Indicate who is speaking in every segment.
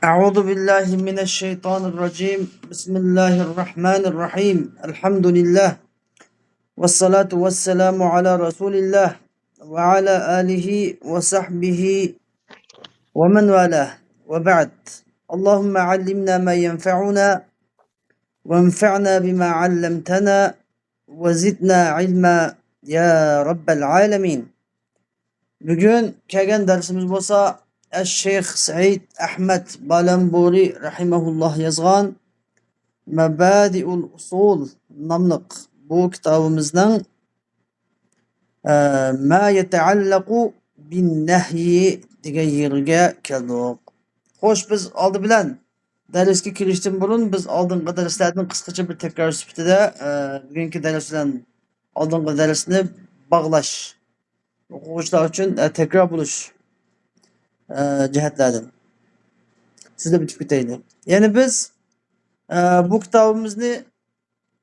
Speaker 1: أعوذ بالله من الشيطان الرجيم. بسم الله الرحمن الرحيم. الحمد لله والصلاة والسلام على رسول الله وعلى آله وصحبه ومن والاه وبعد. اللهم علمنا ما ينفعنا وانفعنا بما علمتنا وزدنا علما يا رب العالمين. Bugun kelgan darsimiz bo'lsa Ash-Shayx Said Ahmad Balamburi rahimahulloh yozgan Mabadiul Usul nomliq bu kitobimizning Ma yataallaqu bin nahyi degan yerga keldik. Xo'sh, biz oldi bilan darsga kirishdan burun biz oldingi darslardan qisqacha bir takror sifatida bugungi dars bilan oldingi darsni bog'lash, o'quvchilar uchun takror bo'lish jihatlardan so'zlab o'tib ketaylik. Ya'ni biz bu kitobimizni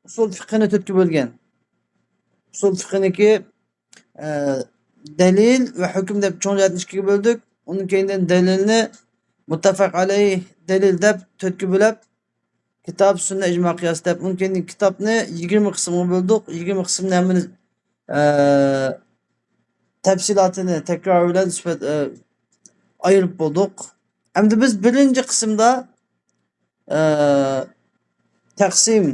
Speaker 1: usul fiqhini to'rtga bo'lgan. Usul fiqhniki dalil va hukm deb cho'ng jihatni ikkiga bo'ldik. Undan keyin dalilni muttafaq alayh dalil deb to'rtga bo'lib, kitob, sunna, ijmo, qiyos deb, undan keyin kitobni 20 qismga bo'ldik. 20 qismni hammani tafsilotini takror bilan sifat ayirib bo'ldik. Endi biz birinchi qismda taqsim,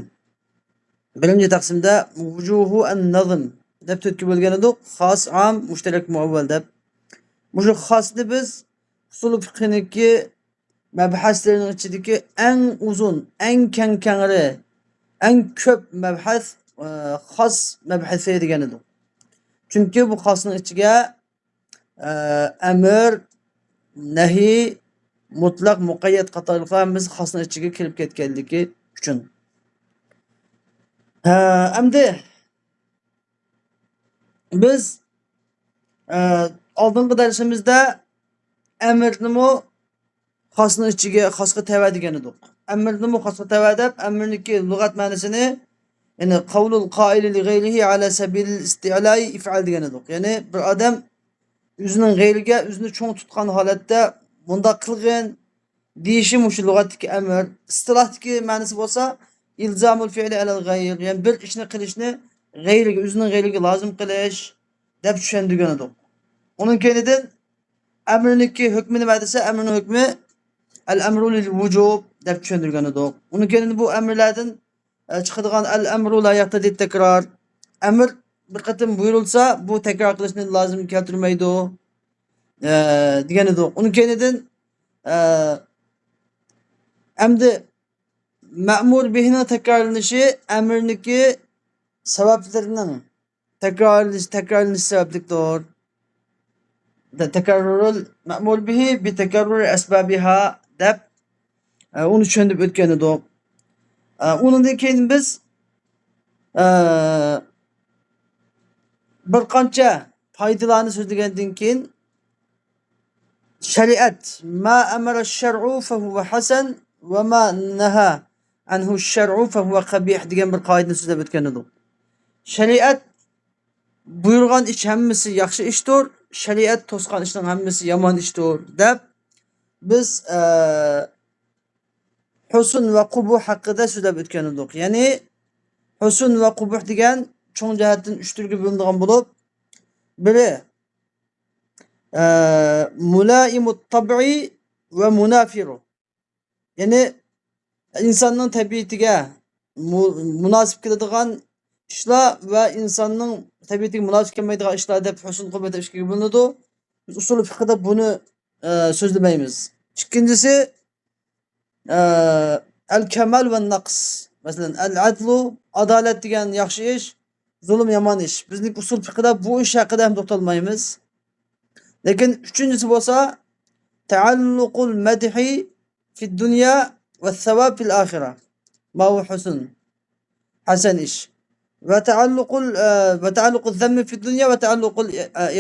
Speaker 1: birinchi taqsimda vujuhu an-nazm deb to'rtga bo'lgan edik. Xos, am, mushtarak, muavval deb. Bu xosni biz usul fiqhniki mabhaslarining ichidagi eng uzun, eng keng kangri, eng ko'p mabhas xos mabhasi degan edik. Chunki bu xosning ichiga amr, nahiy, mutlaq, muqayyat qatorliqlar hammasi xosning ichiga kirib ketganligi uchun. Endi biz oldingi darsimizda amrnimi xosning ichiga xosga tava degan edik. Amrnimi xosga tava deb amrniki lug'at ma'nosini, ya'ni qavlul qoili li g'ayrihi ala sabilil isti'lai if'al degan edik. Ya'ni bir odam o'zining g'ayriga o'zini cho'ng tutgan holatda bundaq qilgin deyishi mushu lug'atdagi amr. Istilohdagi ma'nosi bo'lsa ilzamul fi'li alal g'ayr, ya'ni bir ishni qilishni g'ayriga, o'zining g'ayriga lozim qilish deb tushundirgan edik. Uning keyinidan amrniki hukmi nima desa, amrning hukmi al amru lil vujub deb tushundirgan edik. Uning keyinidan bu amrlardan chiqadigan al amru la yaqtadi takror. Amr bir qatim buyurilsa, bu takror qilishni lozim keltirmaydi degan edik. Uning keyinidan endi ma'mur bihning takrorlanishi amrniki sabablarining takrorlanishi sabablikdir. Takarrurul ma'mur bihi bi takarrur asbabiha deb uni tushunib o'tgan edik. Undan keyin biz bir qancha foydalarni so'zlagandan keyin shariat ma amara ash-shar'u fa huwa hasan va ma naha anhu ash-shar'u fa huwa qabih degan bir qoidani so'zlab o'tgan edik. Shariat buyurgan ish hammasi yaxshi ishdir, shariat to'sgan ishning hammasi yomon ishdir deb biz husn va qubuh haqida so'zlab o'tgan edik. Ya'ni husn va qubuh degan cho'ng jihatdan uch turga bo'linadigan bo'lib, biri mulaimut tab'i va munafiru. Ya'ni insonning tabiatiga munosib keladigan ishlar va insonning tabiatiga munosib kelmaydigan ishlar deb husn qubuh deb ikkiga bo'linadi. Biz usul fiqhda buni so'zlamaymiz. Ikkinchisi al kamal va naqs. Masalan, al adlu adolat degan yaxshi ish, zulm yomon ish. Bizning usul fiqhda bu ish haqida ham to'xtalmaymiz. Lekin uchinchisi bo'lsa taalluqul madhi fi dunya va savab fil axira. Ma huwa husn. Hasan ish. Va taalluqul va taalluqul zammi fi dunya va taalluqul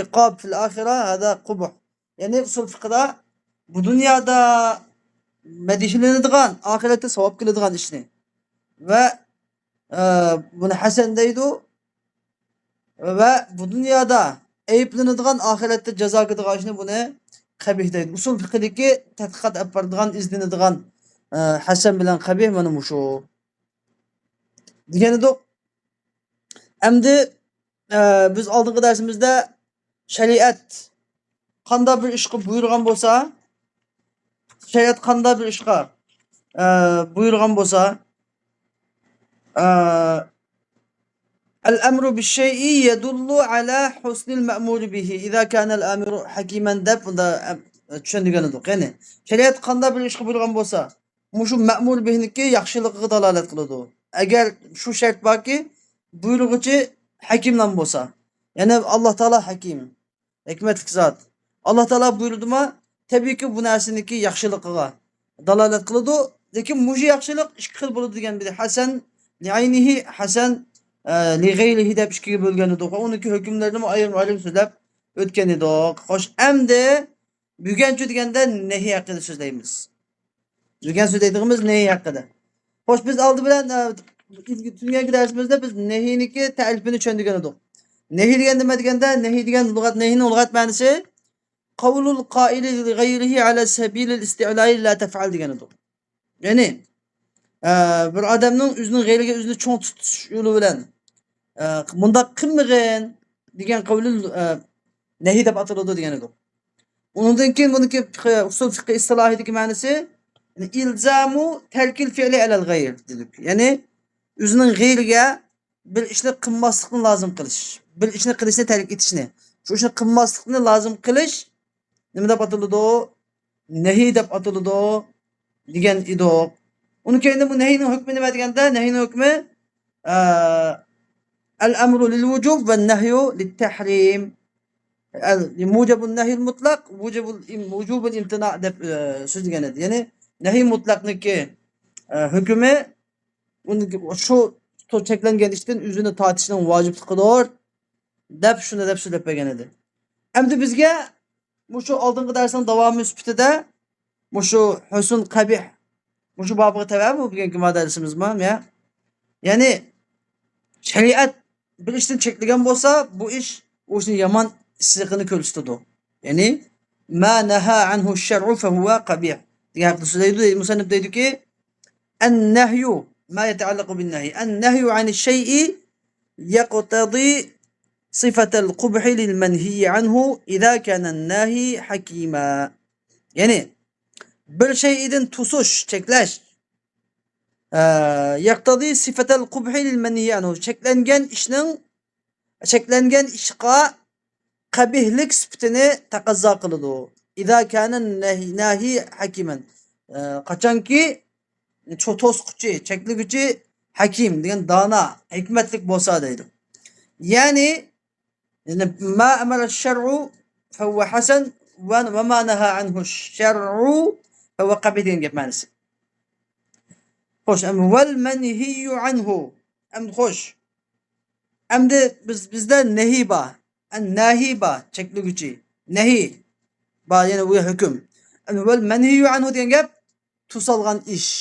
Speaker 1: iqob fil axira hada qubuh. Ya'ni usul fiqhda bu dunyoda madihlanadigan, oxiratda savob qiladigan ishni va buni hasan deydi va bu dunyoda ayblanadigan, oxiratda jazo qiladigan ishni buni qabih deydi. Usul fiqhidagi tadqiqot olib boradigan, izlanadigan hasan bilan qabih mana shu degan edik. Endi biz oldingi darsimizda shariat qanday bir ishga buyurgan bo'lsa, shariat qanday bir ishga buyurgan bo'lsa, الأمر بالشيء يدل على حسن المأمور به إذا كان الآمر حكيما deb bunda tushundirgan edik. Ya'ni shariat qanday bir ishga buyurgan bo'lsa, mushu ma'mur bihniki yaxshiligiga dalolat qiladi. Agar shu shart borki, buyrug'uchi hakimdan bo'lsa, ya'ni Alloh taolo hakim, hikmatli zot. Alloh taolo buyurdimi, tabiiyki bu narsaniki yaxshiligiga dalolat qiladi. Lekin mushu yaxshilik ikki xil bo'ladi degan bir hasan liaynihi, hasan li g'ayrihi deb ikkiga bo'lgan edik. Uniki hukmlarini ayrim-ayrim so'zlab o'tgan edik. Xo'sh, endi bugunchi deganda nehi haqida so'zlaymiz. Bugun so'zlaydigimiz nehi haqida. Xo'sh, biz oldi bilan tungangi darsimizda biz nehiniki ta'rifini tushundirgan edik. Nehi degan nima deganda, nehi degan lug'at, nehining lug'at ma'nosi qavlul qoili li g'ayrihi ala sabilil isti'lai la taf'al degan edik. Ya'ni bir odamning o'zining g'ayriga o'zini cho'ng tutish yo'li bilan bundaq qilmag'in degan qavli nahiy deb ataladi degan edik. Undan keyin buniki usul fiqh istilohidagi ma'nosi ilzamu tarkil fi'li alal g'ayr dedik. Ya'ni o'zining g'ayriga bir ishni qilmaslikni lozim qilish, bir ishni qilishni tark etishni, shu ishni qilmaslikni lozim qilish nima deb ataladi? Nahiy deb ataladi degan edik. Uni keyin bu nahiyning hukmi nima deganda, nahiyning hukmi al-amru lil vujub va nahyu lit tahrim. Mujabun nahyil mutlaq, vujubul imtina deb so'zlagan edi. Ya'ni nahiy mutlaqniki hukmi shu cheklangan ishdan o'zini tortishning vojibligidir deb shuni deb so'zlab bergan edi. Endi bizga shu oldingi darsning davomi sifatida shu husn qabih shu bobiga tava bu bugungi darsimizmi? Ya'ni shariat bir ishdan cheklagan bo'lsa, bu ish o'shani yomon issiqini ko'rsatadi. Ya'ni ma naha anhu ash-shar'u fa huwa qabih degan haqida so'zlaydi. Musannif deydiki, an-nahyu ma yata'allaqu bin-nahy. An-nahyu 'ani ash-shay'i yaqtadi sifatal qubhi lil manhiyi anhu idza kana an-nahi hakima. Ya'ni bir shay'dan to'sish, cheklash yaqtadi sifatal qubhi lil manhiyi anhu. Cheklangan ishning, cheklangan ishqa qabihlik sifatini taqozo qiladi. Idza kana nahi hakiman. Qachonki to'squchi, chekliguchi hakim degan dono, hikmatlik bo'lsa deydi. Ya'ni ma amara ash-shar'u fa huwa hasan va ma naha anhu ash-shar'u fa huwa qabih degan gap ma'nosi. Xo'sh, val manhiyu anhu. Xo'sh. Endi bizda nahiy bor. An-nahiy bor, chekliguchi. Nahiy bor, ya'ni bu hukm. Val manhiyu anhu degan gap to'salgan ish.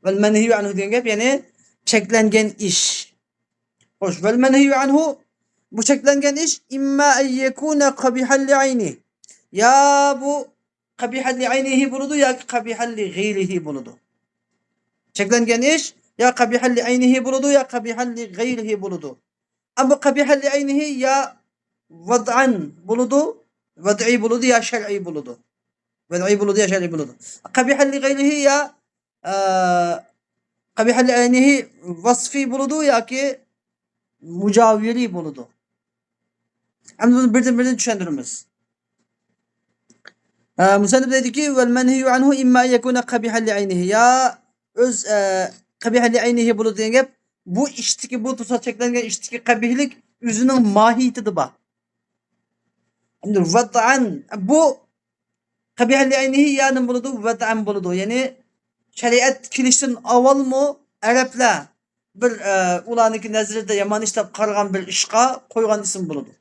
Speaker 1: Val manhiyu anhu degan gap ya'ni cheklangan ish. Xo'sh, val manhiyu anhu bu cheklangan ish imma ay yakuna qabihan li'ayni. Ya bu qabihan li'aynihi bo'ladi yoki qabihan li g'ayrihi bo'ladi. Cheklangan ish ya qabihan li'aynihi bo'ladi ya qabihan li g'ayrihi bo'ladi. Ammo qabihan li'aynihi ya vad'an bo'ladi, vad'iy bo'ladi ya shar'iy bo'ladi. Vad'iy bo'ladi ya shar'iy bo'ladi. Qabihan li g'ayrihi ya qabihan li'aynihi vasfiy bo'ladi yoki mujaviriy bo'ladi. Endi buni birdan-birdan tushuntiramiz. Musannif deydiki, val manhiyu anhu imma yakuna qabihan li'aynihi. Ya o'z qabihan li'aynihi bo'ladi degan gap bu ishdiki, bu to'sat cheklangan ishdiki qabihlik o'zining mohiyatida bor. Endi vad'an bu qabihan li'aynihi ya nima bo'ladi? Vad'an bo'ladi. Ya'ni shariat kelishdan avvalmi arablar bir ularniki nazarida yomon ish deb qaragan bir ishga qo'ygan ism bo'ladi.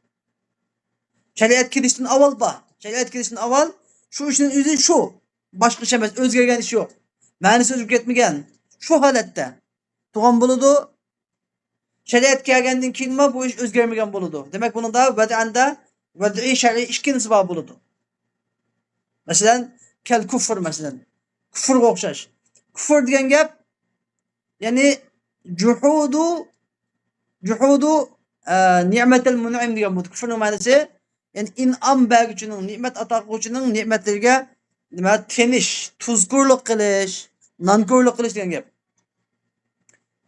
Speaker 1: Shariat kelishdan avval bor. Shariat kelishdan avval shu ishning o'zi shu. Boshqa ish emas, o'zgargan ish yo'q. Ma'nosi o'zgarib ketmagan. Shu holatda tug'an bo'ladi. Shariat kelgandan keyinmi bu ish o'zgarmagan bo'ladi. Demak, bunda vad'anda vad'iy shar'iy ikkinchisi bor bo'ladi. Masalan, kal kufr masalan. Kufrga o'xshash. Kufr degan gap ya'ni juhudu ni'matil mun'im degan bu kufrning ma'nosi, ya'ni in'om berguchining, ne'mat ato qiluvchining ne'matlariga nima tenish, tuzkurlik qilish, nonko'rlik qilish degan gap.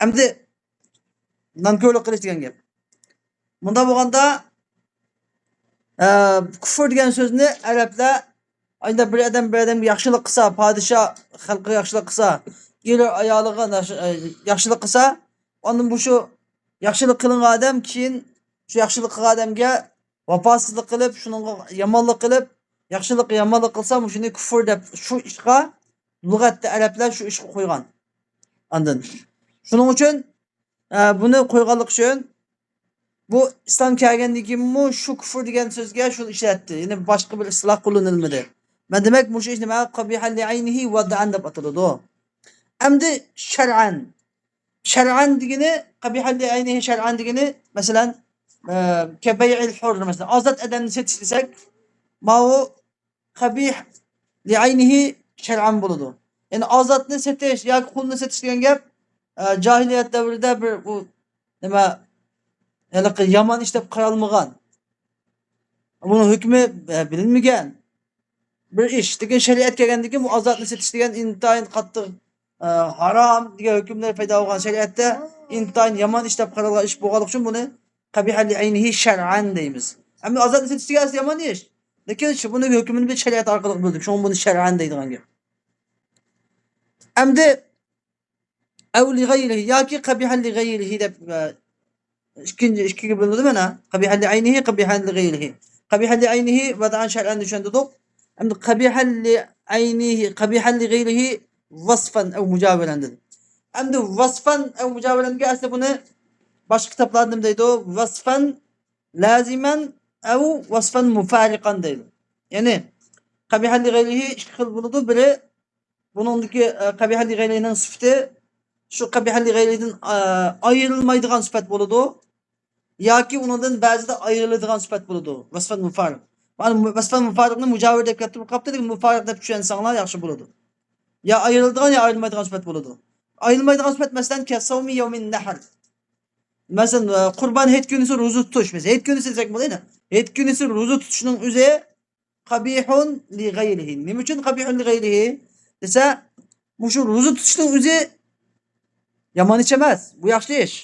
Speaker 1: Endi nonko'rlik qilish degan gap. Bunda bo'lganda kufr degan so'zni arablar ayda bir odam bir odamga yaxshilik qilsa, podsho xalqqa yaxshilik qilsa, er ayoliga yaxshilik qilsa, ondan bu shu yaxshilik qilingan odam keyin shu yaxshilik qilgan odamga vafosizlik qilib, shuningga yomonlik qilib, yaxshilikqa yomonlik qilsa, shuni kufr deb shu ishga lug'atda arablar shu ishga qo'ygan. Ondan shuning uchun buni qo'yganlik uchun bu islom kelgandan keyinmi shu kufr degan so'zga shuni ishlatdi. Ya'ni boshqa bir istiloh qo'llanilmadi. Man demak, bu ish nima? Qabihan li'aynihi vad'an deb ataladi. Endi shar'an. Shar'an degani qabihan li'aynihi shar'an degani masalan kabay'il hur masalan ozod odamni setish desak, ma u qabih li'aynihi shar'an bo'ladi. Ya'ni ozodni setish yoki qulni setish degan gap jahiliyat davrida bir u nima ya'ni yomon ish deb qaralmagan. Buning hukmi bilinmagan bir ish. Lekin shariat kelgandan keyin bu ozodni setish degan intayin qattiq harom degan hukmlar paydo bo'lgan shariatda intayin yomon ish deb qaralgan ish bo'lganligi uchun buni qabiha li'aynihi shar'an deymiz. Ammo ozodni setish degan asli yomon ish. Lekin shu buni hukmini biz shariat orqali bildik. Shuni buni shar'an deydigan gap. Endi av li g'ayrihi yoki qabiha li g'ayrihi deb ikkinchi ikkiga bo'linadi mana. Qabiha li aynihi, qabiha li g'ayrihi. Qabiha li aynihi vad'an shar'an tushundirdik. Endi qabiha li aynihi, qabiha li g'ayrihi vasfan aw mujaviran dedi. Endi vasfan aw mujaviranga asli buni boshqa kitoblarda nima deydi? Vasfan laziman aw vasfan mufariqan deydi. Ya'ni qabiha li g'ayrihi ikki xil bo'ladi. Biri buningdagi qabiha li g'ayrihining sifati shu qabiha li g'ayrihidan ayrilmaydigan sifat bo'ladi yoki undan ba'zida ayriladigan sifat bo'ladi. Vasfan mufariq. Vasfan mufariqni mujavir deb keltirib qolibdi, lekin mufariq deb tushunsanglar yaxshi bo'ladi. Ya ayriladigan ya ayrilmaydigan sifat bo'ladi. Ayrilmaydigan sifat masalan kasavmi yawmin nahr. Masalan qurbon hayit kunisi ro'za tutish, masalan hayit kunisi desak bo'ladi. Hayit kunisi ro'za tutishning o'zi qabihun li g'ayrihi. Nima uchun qabihun li g'ayrihi desa, shu ro'za tutishning o'zi yomon ish emas, bu yaxshi ish.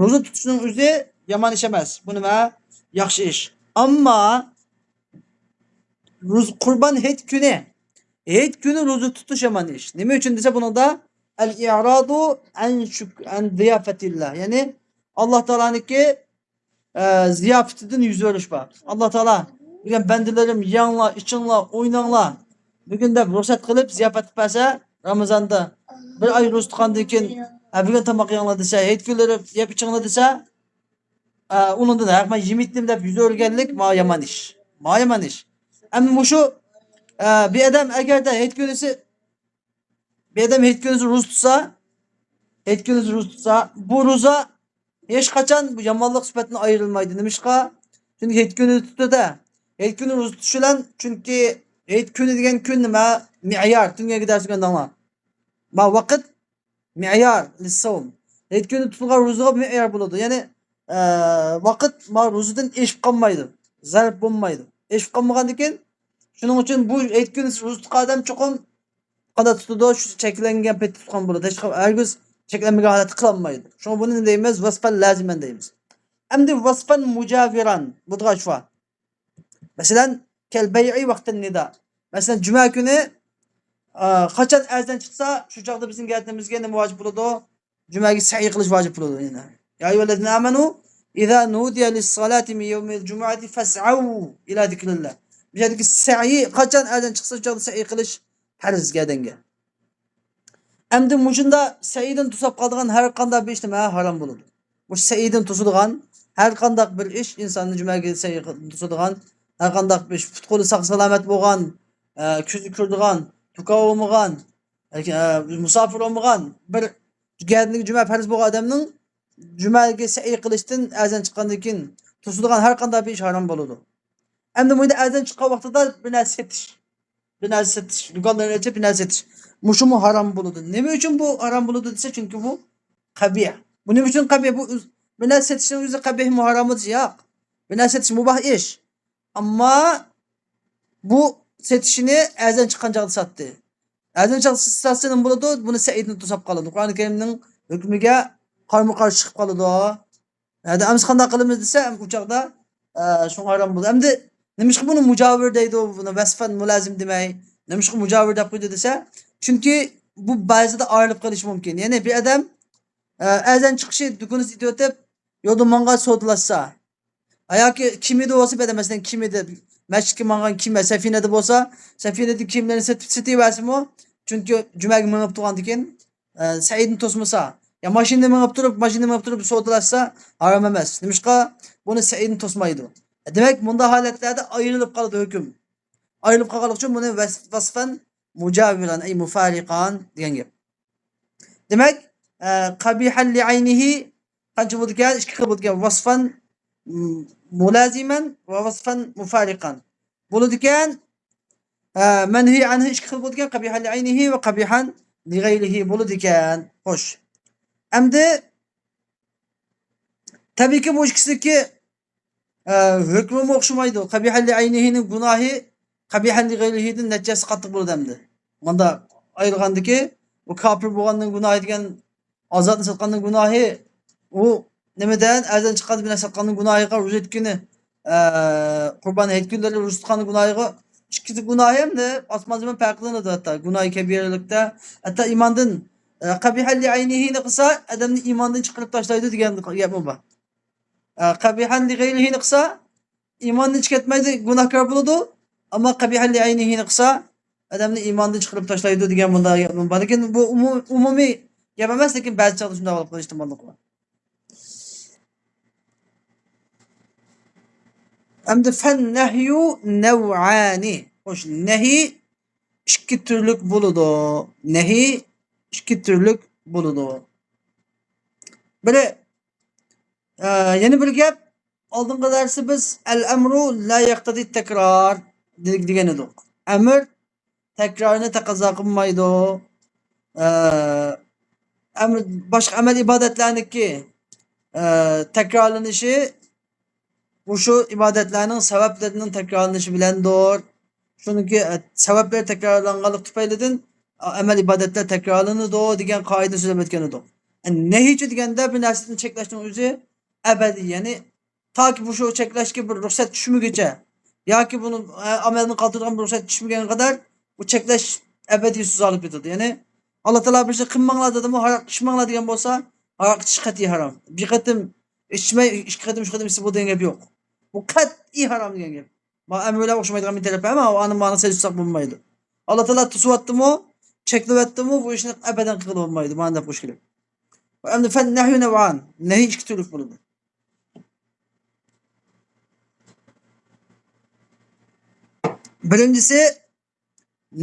Speaker 1: Ro'za tutishning o'zi yomon ish emas. Bu nima? Yaxshi ish. Ammo qurbon hayit kuni, hayit kuni ro'za tutish yomon ish. Nima uchun desa, bunda al-i'radu an ziyofatillah. Ya'ni Alloh taoloniki ziyofatidan yuz o'rish bor. Alloh taolo bugun bandalarim yeyinglar, ichinglar, o'ynanglar. Bugun deb ruxsat qilib ziyofat qilib bersa, Ramazonda bir oy ro'za tutgandan keyin bugun tomoq yeyinglar desa, hayit kunlari yeb ichinglar desa, undan haq men yemaydim deb yuz o'rganlik ma yomon ish. Ma yomon ish. Ammo shu bir odam agarda hayit kunisi bir odam hayit kunisi ro'za tutsa, hayit kunisi ro'za tutsa, bu ro'za hech qachon bu yomonlik sifatidan ayrilmaydi. Nimishqa? Chunki hayit kuni tutdi-da. Hayit kuni ro'za tutish bilan, chunki hayit kuni degan kun nima? Mi'yor, tunga dars o'rgandinglar. Ma vaqt mi'yor lis-savm. Hayit kuni tutilgan ro'zaga mi'yor bo'ladi. Ya'ni vaqt ma ro'zadan eshib qolmaydi, zarb bo'lmaydi. Eshib qolmagandan keyin shuning uchun bu hayit kuni ro'za tutgan odam cho'qim qanday tutadi, shu cheklangan paytda tutgan bo'ladi. Hech hargiz cheklanmagan holatda qilolmaydi. Shunga buni nima deymiz? Vasfan laziman deymiz. Endi vasfan mujaviran bu shu. Masalan, kal bay'i vaqtin nido. Masalan, juma kuni qachon azon chiqsa, shu chog'da bizning gapimizga nima vojib bo'ladi? Jumaga sa'i qilish vojib bo'ladi yana. Ya ayyuhallazina amanu iza nudiya lis-salati min yawmil jumu'ati fas'au ila zikrillah. Bu yerdagi sa'i qachon azon chiqsa, shu chog'da sa'i qilish farz gardanga. Endi mushunda sa'idan tusab qoladigan har qanday bir ish nima harom bo'ladi. Bu sa'idan to'silgan har qanday bir ish insonni jumaga sa'i to'silgan har qanday bir ish put qo'li sog' salomat bo'lgan, ko'zi ko'rdigan, tuka bo'lmagan, musofir bo'lmagan bir gardagi juma farz bo'lgan odamning jumaga sa'i qilishdan azon chiqqandan keyin to'silgan har qanday bir ish harom bo'ladi. Endi bu yerda azon chiqqan vaqtida bir narsa setish. Bir narsa setish, do'konlarni ochib bir narsa setish. Mushumu harom bo'ladi. Nima uchun bu harom bo'ladi desa, chunki bu qabih. Bu nima uchun qabih? Bu bir narsa satishning o'zi qabihmi harommi desa, yo'q. Bir narsa setish mubah ish. Ammo bu setishini azan chiqqan chog'da sotdi. Azan chiqqan nima bo'ladi? Buni saidni to'sab qoladi. Qur'oni Karimning hukmiga qarama-qarshi chiqib qoladi. Hadi amsi qanday qilamiz desa, u chog'da shu harom bo'ladi. Endi nima ishqa buni mujavir deydi, buni vasfan mulazim demay, nima ishqa mujavir deb qo'ydi desa, chunki bu ba'zida ayrilib qolishi mumkin. Ya'ni bir odam azan chiqishi do'konni sotib, yo'lda manga savdolashsa, yoki kimida bo'lsa, bir odam masalan kimida masjidga mangan kiyim safinada bo'lsa, safinada kiyimlarni sotib setaversimi, chunki jumaga minib turgandan keyin saidni to'smasa, ya mashinada minib turib, mashinada minib turib savdolashsa harom emas. Nimishqa buni saidni to'smaydi. Demak, bunda holatlarda ayrilib qoladi hukm. Ayrilib qolganlik uchun buni vasfan mujaviran ay mufariqan degan gap. Demak, qabihan li aynihi qancha bo'ldi ekan? Ikki xil bo'ldi ekan. Vasfan mulaziman va vasfan mufariqan. Bo'ladi ekan, manhi anhu ikki xil bo'ldi ekan, qabihan li aynihi va qabihan li g'ayrihi bo'ladi ekan. Xo'sh. Endi tabiiyki bu ikkisidagi hukmi o'xshamaydi. Qabihan li aynihining gunohi qabihan li g'ayrihidan natijasi qattiq bo'ladi endi. Bunda ayrilgandiki, bu kofir bo'lganning gunohi degan ozodni sotganning gunohi u nimadan azan chiqqan bilan sotganning gunohiga ro'za kuni qurbon hayit kunlari ro'za tutganning gunohiga ikkisi gunohi endi osmon zamin farqlanadi hatto gunohi kabiralikda hatto iymondan qabihan li aynihini qilsa odamni iymondan chiqarib tashlaydi degan gap bor. Qabihan li g'ayrihini qilsa iymondan chiqib ketmaydi, gunohkor bo'ladi. Ammo qabihan li aynihini qilsa odamni iymondan chiqarib tashlaydi degan bunday gap bor. Lekin bu umumiy gap emas, lekin ba'zi chog'da shunday bo'lib qolish ehtimoli bor. Endi fan nahyu nav'ani. Xo'sh, nahiy ikki turlik bo'ladi. Nahiy ikki turlik bo'ladi. Biri yana bir gap, oldingi darsda biz al-amru la yaqtadi takror degan edik. Amr takrorni taqozo qilmaydi. Amr boshqa amal ibodatlarniki takrorlanishi bu shu ibodatlarning savoblarining takrorlanishi bilandir. Chunki savoblar takrorlanganlik tufaylidan amal ibodatlar takrorlanadi degan qoida so'zlab o'tgan edik. Nehiychi deganda bir narsani cheklashning o'zi abadiy, ya'ni toki bu shu cheklashga bir ruxsat tushmaguncha yoki buni amalni qoldirgan bir ruxsat tushmagan qadar bu cheklash abadiy suzalib ketadi. Ya'ni Alloh taolo bir şey qilmanglar dedimi, haroq ichmanglar degan bo'lsa, haroq ichish qat'iy harom. Bir qatim ichmay, ikki qatim, uch qatim ichsa bu degan gap yo'q. Bu qat'iy harom degan gap. Ma amr bilan o'xshamaydigan bir taraf ama o anı ma'nisi tutsak bo'lmaydi. Alloh taolo tusyaptimi, cheklayaptimi, bu ishni abadan qilib bo'lmaydi. Mana deb qo'yish kerak. Endi fan nahyu nav'an. Nahiy ikki turlik bo'ladi. Birinchisi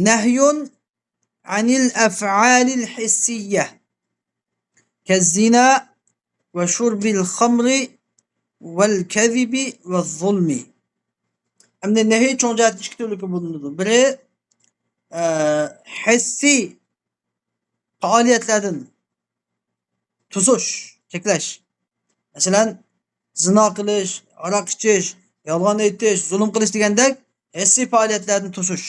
Speaker 1: nahyun anil af'alil hissiyya kazzina va shurbil khamri vel kezibi ve zulmi. Endi nahiy cho'ng jihatda ikki turlik bo'ladi. Biri hissiy faoliyatlardan to'sish, cheklash. Masalan, zino qilish, aroq ichish, yolg'on aytish, zulm qilish degandek hissiy faoliyatlardan to'sish.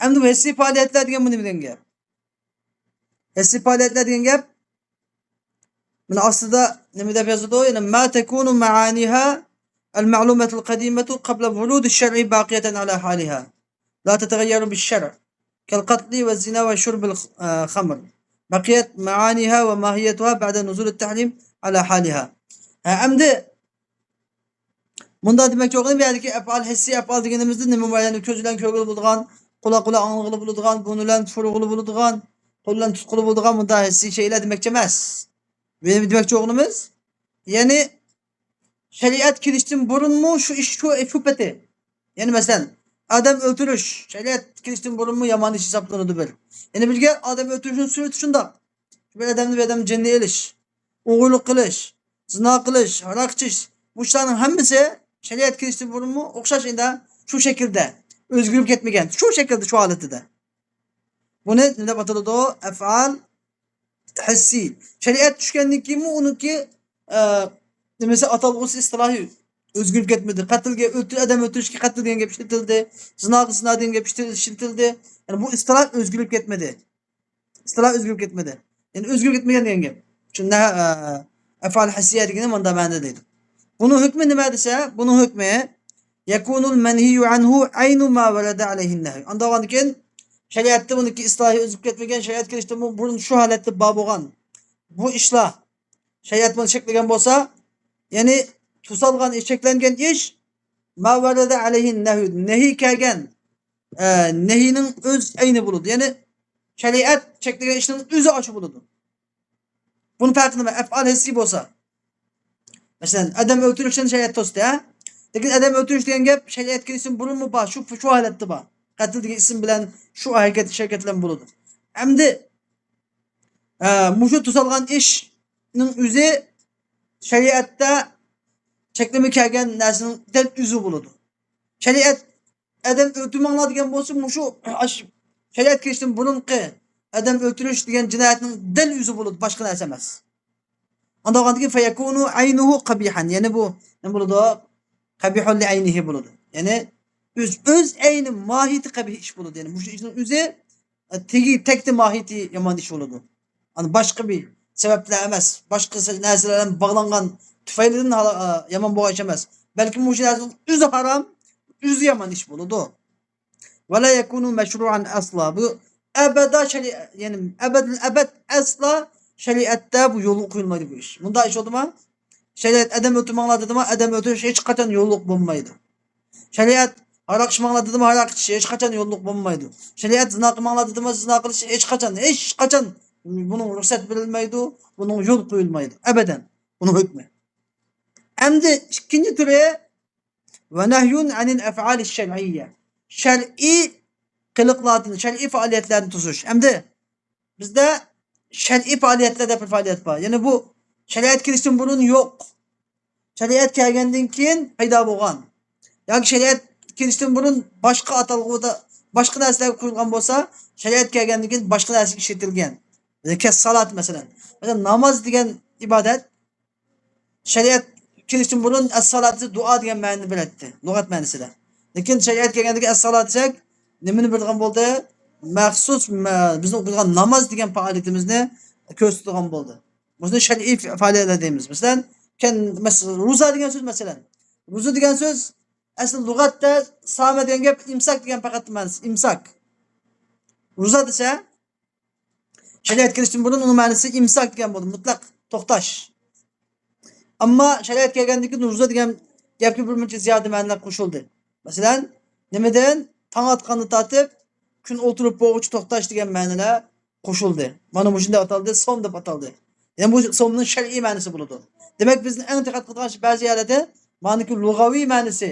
Speaker 1: Endi bu hissiy faoliyatlar degan bu nima degan gap? Hissiy faoliyatlar degan gap buni aslida nima deb yozildi? Ya'ni ma takunu ma'aniha al-ma'lumatu al-qadimatu qabla wurud ash-shar'i baqiyatan ala haliha. La tatagayyaru bish-shar' kal-qatli va-zina va shurb al-khamr. Baqiyat ma'aniha va mahiyatuha ba'da nuzul at-tahrim ala haliha. Endi bunda demak yo'q, bu yerdagi af'al hissiy af'al deganimizda nima bor? Ya'ni ko'z bilan ko'rgili bo'ladigan, quloq bilan anglag'ili bo'ladigan, burun bilan furg'ili bo'ladigan, qo'l bilan tutqili bo'ladigan bunda hissiy şeylar demakchi emas. Benim demakchi o'g'limiz, ya'ni shariat kelishdan burunmi shu ish shu pati. Ya'ni masalan, odam o'ldirish shariat kelishdan burunmi yomon ish hisoblanadi bir. Ya'ni birga odam o'ldirishning surati shundoq. Bir odamni bir odam jinni elish, o'g'irlik qilish, zino qilish, aroq ichish, bu ishlarning hammasi shariat kelishdan burunmi o'xshash endi shu shaklda. O'zgarib ketmagan. Shu shaklda, shu holatida. Buni nima deb ataladi? Af'al hissiy. Shariat tushgandan keyinmi uniki nimasi atalg'usi istilohi o'zgarib ketmadi. Qatlga odam o'ltirishga qatl degan gap ishlatildi. Zinoga zino degan gap ishlatildi. Ya'ni bu istiloh o'zgarib ketmadi. Istiloh o'zgarib ketmadi. Ya'ni o'zgarib ketmagan degan gap. Shunda af'al hissiya degani munda ma'noda deydi. Buni hukmi nima desa, buni hukmi yakunul manhiyu anhu aynu ma varada alayhi nahy. Unda keyin shariatda buniki istilohi o'zgarib ketmagan, shariat kelishda burun shu holatda bor bo'lgan bu ishlar shariat buni cheklagan bo'lsa, ya'ni tusalgan, cheklangan ish ma varada alayhi nahy, nahiy kelgan nahiyning o'z ayni bo'ladi. Ya'ni shariat cheklagan ishning o'zi ochiq bo'ladi. Buni farqi nima? Af'al hissiy bo'lsa. Masalan, odam o'ltirishdan shariat to'sdi, ha? Lekin odam o'ltirish degan gap shariat kelishdan burunmi bor, shu holatda bor. Qatl degan ism bilan shu harakat bilan bo'ladi. Endi mushu tusalgan ishning o'zi shariatda cheklama kelgan narsaning dal o'zi bo'ladi. Shariat odam o'ltirmanglar degan bo'lsa, mushu shariat kelishdan burunqi odam o'ltirish degan jinoyatning dal o'zi bo'ladi, boshqa narsa emas. Unda keyin fayakunu aynuhu qabihan, ya'ni bu nima bo'ladi? Qabihun li aynihi bo'ladi. Ya'ni o'z ayni mohiyati qabih ish bo'ladi. Ya'ni bu ishning o'zi tegi takti mohiyati yomon ish bo'ladi. Ani boshqa bir sabablar emas, boshqa narsalar bilan bog'langan tufaylidan yomon bo'lgan ish emas. Balki bu narsaning o'zi harom, o'zi yomon ish bo'ladi. Va la yakunu mashru'an asla. Bu abada shariat, ya'ni abadul abad asla shariatda bu yo'l qo'yilmaydi bu ish. Bunda ish bo'ldimi? Shariat odam o'ltirmanglar dedimi? Odam o'ltirish hech qachon yo'lliq bo'lmaydi. Shariat aroq ichmanglar dedimi? Aroq ichish hech qachon yo'lliq bo'lmaydi. Shariat zino qilmanglar dedimi? Zino qilish hech qachon, hech qachon buning ruxsat berilmaydi, buning yo'l qo'yilmaydi. Abadan. Buning hukmi. Endi ikkinchi turi va nahyun anil af'al shar'iyya. Shar'iy qiliqlarni, shar'iy faoliyatlarni tuzish. Endi bizda shar'iy faoliyatlarda bir faoliyat bor. Ya'ni bu shariat kelishdan burun yo'q. Shariat kelgandan keyin paydo bo'lgan. Yoki shariat kelishdan burun boshqa atalg'uda boshqa narsalar qo'yilgan bo'lsa, shariat kelgandan keyin boshqa narsaga ishlatilgan. Salat masalan. Masalan, namoz degan ibodat shariat kelishdan burun as-salat duo degan ma'noni beradi, lug'at ma'nosida. Lekin shariat kelgandan keyin as-salat desak, nimani bilgan bo'ldi? Maxsus bizni o'qiydigan namoz degan faoliyatimizni ko'rsatadigan bo'ldi. Buni shar'iy faoliyatlar deymiz. Masalan, ro'za degan so'z masalan. Ro'za degan so'z asl lug'atda sama degan gap imsak degan faqat ma'nosi, imsak. Ro'za desa shariat kelishdan burun uning ma'nosi imsak degan bo'ldi, mutlaq to'xtash. Ammo shariat kelgandan keyin ro'za degan gapga bir muncha ziyoda ma'nolar qo'shildi. Masalan, nimadan tong otganni tortib kun o'tirib bo'g'uchi to'xtash degan ma'nolar qo'shildi. Mana bu shunday ataldi, som deb ataldi. Ya'ni bu somning shar'iy ma'nosi bo'ladi. Demak, bizni eng diqqat qiladigan ba'zi yerlarda maniki lug'aviy ma'nosi,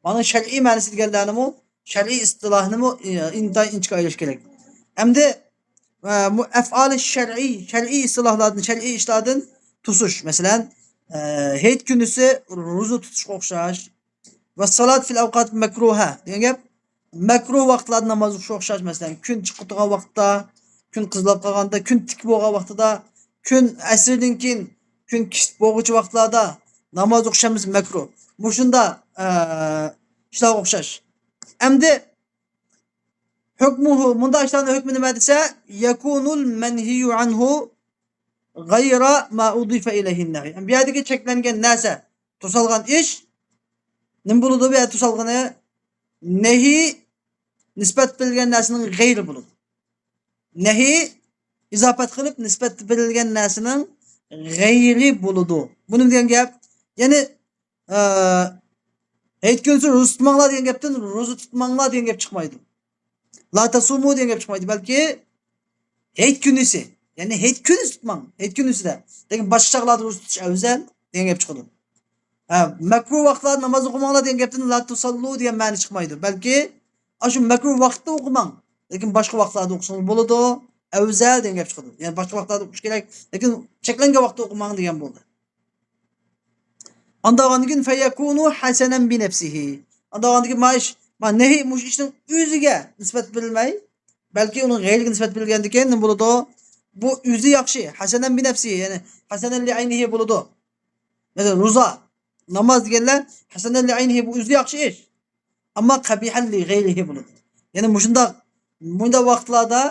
Speaker 1: mana shar'iy ma'nosi deganlarni shar'iy istilohni intayin inchika ayirish kerak. Endi bu af'ali shar'iy, shar'iy istilohlardan, shar'iy ishlardan tusish. Masalan, hayit kunisi ro'za tutishga o'xshash va salat fil awqat makruha degan gap makruh vaqtlarda namoz o'qishga o'xshash. Masalan, kun chiqib turgan vaqtda, kun qizilab qolganda, kun tik bo'lgan vaqtida, kun asrdan keyin kun kech bo'lg'uchi vaqtlarda namoz o'qishimiz makruh. Bu shunda ishlarga o'xshash. Endi hukmuhu bunda ishlarning hukmi nima desa, yakunul manhiyu anhu g'ayra ma udifa ilayhi nahy. Bu yerdagi cheklangan narsa, to'salgan ish nima bo'ladi? Bu yerda to'salgani nahiy nisbat berilgan narsaning g'ayri bo'ladi. Nahiy izofat qilib nisbat berilgan narsaning g'ayri bo'ladi. Buni degan gap, ya'ni hayit kunisi ro'za tutmanglar degan gapdan ro'za tutmanglar degan gap chiqmaydi. La tasumu degan gap chiqmaydi, balki hayit kunisi, ya'ni hayit kunisi tutmang, hayit kunisida. Lekin boshqa chog'larda ro'za tutish afzal degan gap chiqadi. Ha, makruh vaqtlarda namoz o'qimanglar degan gapdan la tusallu degan ma'ni chiqmaydi, balki shu makruh vaqtda o'qimang, lekin boshqa vaqtlarda o'qisangiz bo'ladi, afzal degan gap chiqadi. Ya'ni boshqa vaqtlarda o'qish kerak, lekin cheklangan vaqtda o'qimang degan bo'ldi. Andagandan keyin fayakunu hasanan bi nafsihi. Andagandan keyin ma ish Nehi mush ishning o'ziga nisbat berilmay, balki uning g'ayriga nisbat berilgandan keyin nima bo'ladi? Bu o'zi yaxshi, hasanan bi nafsihi, ya'ni hasanan li aynihi bo'ladi. Masalan, ro'za, namoz deganlar hasanan li aynihi, bu o'zi yaxshi ish. Ammo qabihan li g'ayrihi bo'ladi. Ya'ni mushundaq bunda vaqtlarda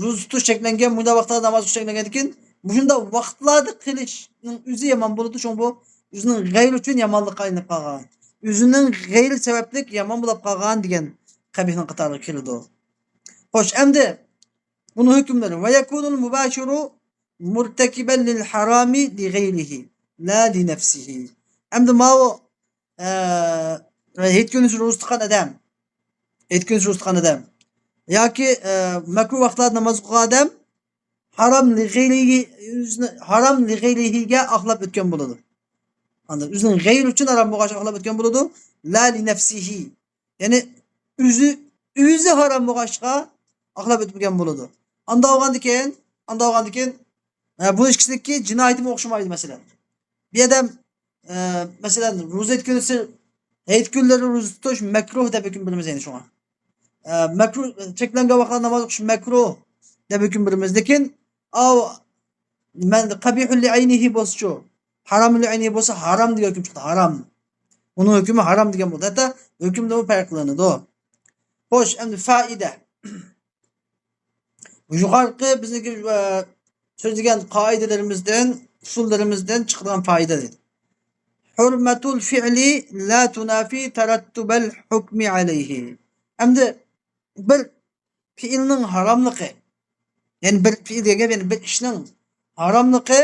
Speaker 1: ro'za tutish cheklangan, bunda vaqtlarda namoz o'qish cheklangandan keyin mushundaq vaqtlarda qilishning o'zi yomon bo'ladi. Shunga bu o'zining g'ayri uchun yomonlikqa aylanib qolgan. O'zining g'ayri sabablik yomon bo'lib qolgan degan qabihning qatoriga kiradi. Xo'sh, endi buni hukmlari va yakunul mubashiru murtakiban lil harami li g'ayrihi la li nafsihi. Endi mau hech kunisi ro'za tutgan odam, hech kunisi ro'za tutgan odam yoki makruh vaqtlarda namoz o'qigan odam harom li g'ayrihi, o'zini harom li g'ayrihiga oqlab o'tgan bo'ladi. Anda o'zining g'ayri uchun harom bo'lgan oqlab o'tgan bo'ladi. La li nafsihi. Ya'ni o'zi harom bo'lg'achqa oqlab o'tgan bo'ladi. Anda olgandan keyin bu ikkisiniki jinoyatga o'xshamaydi masalan. Bir odam masalan ro'za kunisi hayit kunlari ro'za tutish makruh deb hukm beramiz endi shunga. Makruh cheklangan vaqtda namoz o'qish makruh deb hukm beramiz. Lekin av man qabihul li aynihi bo'lsa-chu, harom li aynihi bo'lsa harom degan hukm chiqdi, harom. Uning hukmi harom degan bo'ldi. Hatto hukmda farqlanadi. Xo'sh, endi foida. Yuqorqi bizniki so'zlagan qoidalarimizdan, usullarimizdan chiqadigan foyda dedi. Hurmatul fi'li la tunafi tarattubal hukmi alayhi. Endi bir fiilning haromligi, ya'ni bir fiil degan, ya'ni bir ishning haromligi,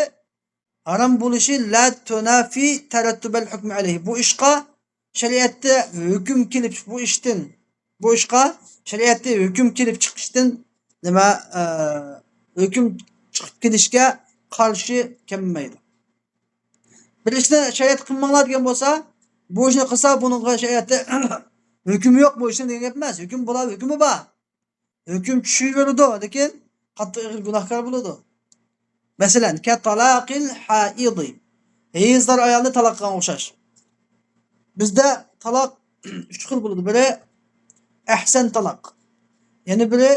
Speaker 1: harom bo'lishi la tunafi tarattubal hukmi alayhi. Bu ishqa shariatda hukm kelib, bu ishdan, bu ishqa shariatda hukm kelib chiqishdan nima hukm chiqib kelishga qarshi kelmaydi. Bir ishni shariat qilmanglar degan bo'lsa, bu ishni qilsa buningga shariatda hukm yo'q bu ishni degan gap emas. Hukm bo'ladi, hukmi bor. Hukm tushaveradi, lekin qattiq ig'ir gunohkor bo'ladi. Masalan, ka talaqil haidi. Hayizdor ayolni taloq qilgan o'xshash. Bizda taloq 3 xil bo'ladi. Biri ahsan taloq, yana biri